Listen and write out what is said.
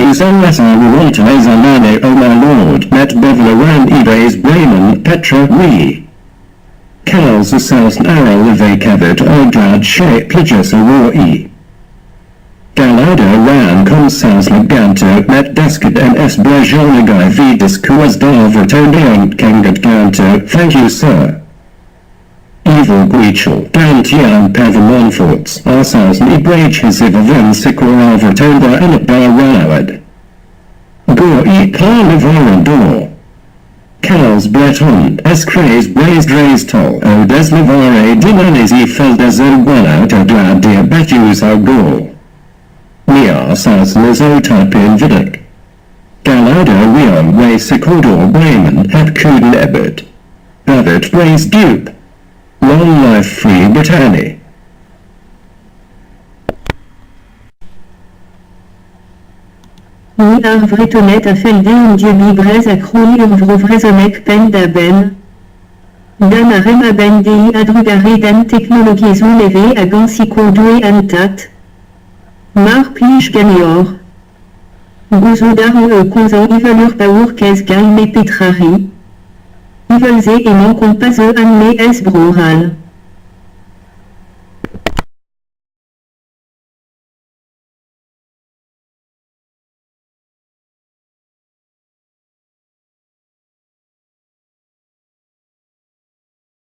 Eus eus ar rouantelezh Alane o my lord, met bevel a ran ivez Bremen, Petra, we. Kalz a Saoz arall a vez kavet ur glad che plijus a ro e. Gallout a ran komz saozneg ganto met desket en es brezhoneg vi diskouez da Vretoned kenget ganto, thank you sir. Evil Gwechall, gant Yann Pavel-Montforts, ar Saoz e Breizh hiziv a venn sikour ar Vretoned enep d'ar C'hallaoued. Gour e pa levaran dor. Kalz Breton, es kreiz Breizh dreist-holl o deus lavaret din anezhi fell dezho gwelout ur glad diabatus ar gol. Ni ar Saoz a zo ta pinvidik. Gallout a reomp re sikour Bremen hep kudenn ebet. Bevet Breizh dieub! Long life free Britannia! Ni ar Vretoned a fell deomp dieubiñ Breizh ha krouiñ ur vro vrezhonek penn-da-benn. Dont a raimp a-benn dezhi a-drugarez d'an teknologiezhioù nevez hag añsikoù Doue an Tad. Mar plij ganeoc'h. Gouzout a ran eo komzañ evel ur paour-kaezh gall met petra 'ri? Evel-se emañ kompas eus an maez Bro-C'hall.